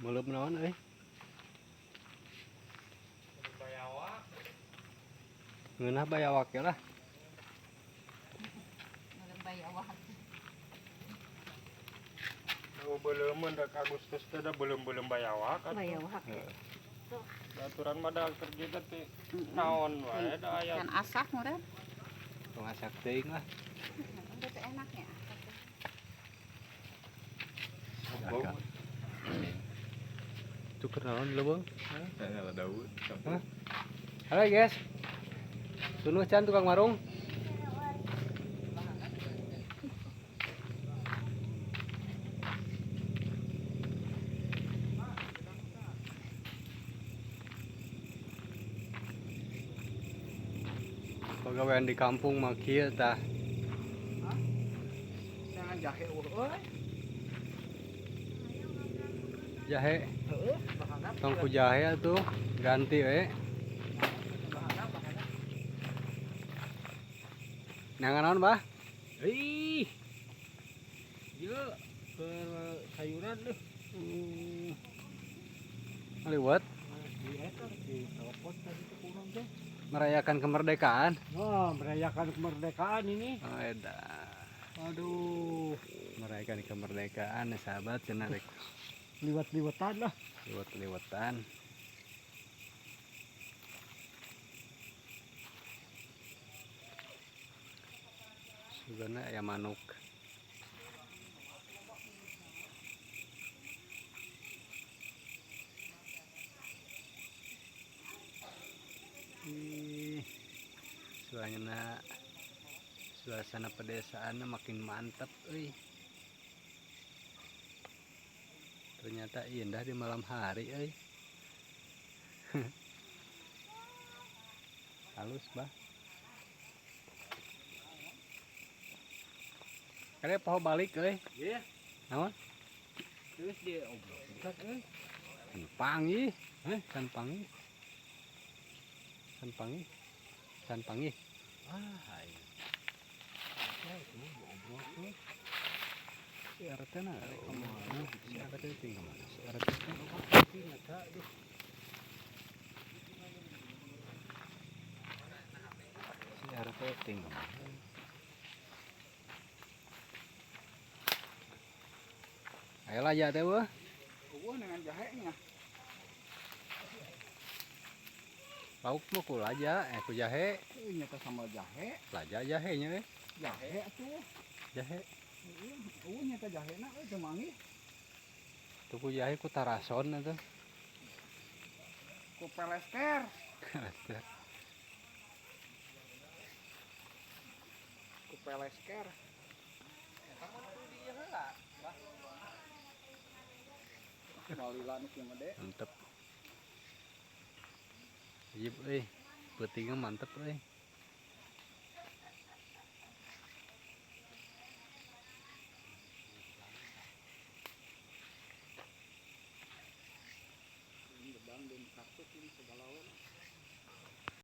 Belum naon euy. Bayawak. Ngeunah bayawak ya lah. Belum bayawak. Oh, belum rek Agustus teh da belum-belum bayawak atuh. Bayawak. Heeh. Aturan mah da kerja teh naon wae da aya. Kan asak meureun. Tong asak teuing lah. Udah teh enaknya. Agak. Tuker naon leuweung? Nyala daun. Hah? Halo guys. Tunuh can tukang warung. Pagawean di kampung mah kieu tah. Jangan jahe euy. Jahe, Heeh, bahana. tong ku jahe atuh, ganti we. Bahana, bahana. Nangan naon, Bah? Ih. Ieu keur sayuran deh. Liwet Di eta di telepon tadi teh kurang teh. merayakan kemerdekaan. Wah, merayakan kemerdekaan ini. Oh, edan. Aduh, Merayakan kemerdekaan ya sahabat cenah rek liwat-liwatan lah. liwet-liwetan. Sugana aya manuk. Ih, suasana suasana pedesaan makin mantap euy. Ternyata indah di malam hari euy. Halus, Bah. Kare poho balik euy. Iya. Naon? Terus dia obrol. Bukan euy. Kan panggih. Hah? Kan panggih. Kan panggih. Kan panggih. Ah, iya. Itu obrol tuh. Si RT na kemana? Si RT tinggal mana? Si RT teh Si RT tinggal mana? Ayolah ya teh weh. Eueuh dengan jahenya. Lauk mah ku laja, ku jahe. Euy nyata sama jahe. Laja jahenya eh. Jahe atuh. Jahe. Eueuh, eueuh nyata jahena euy teu manggih. Tuh ku jahe ku tarason atuh. Ku pelesker. Pelesker. Ku pelesker. Balila nu kieu mah de. Mantep. Ajib euy. Peutingna mantep euy. Ini gedang dan kaktus ini segala we.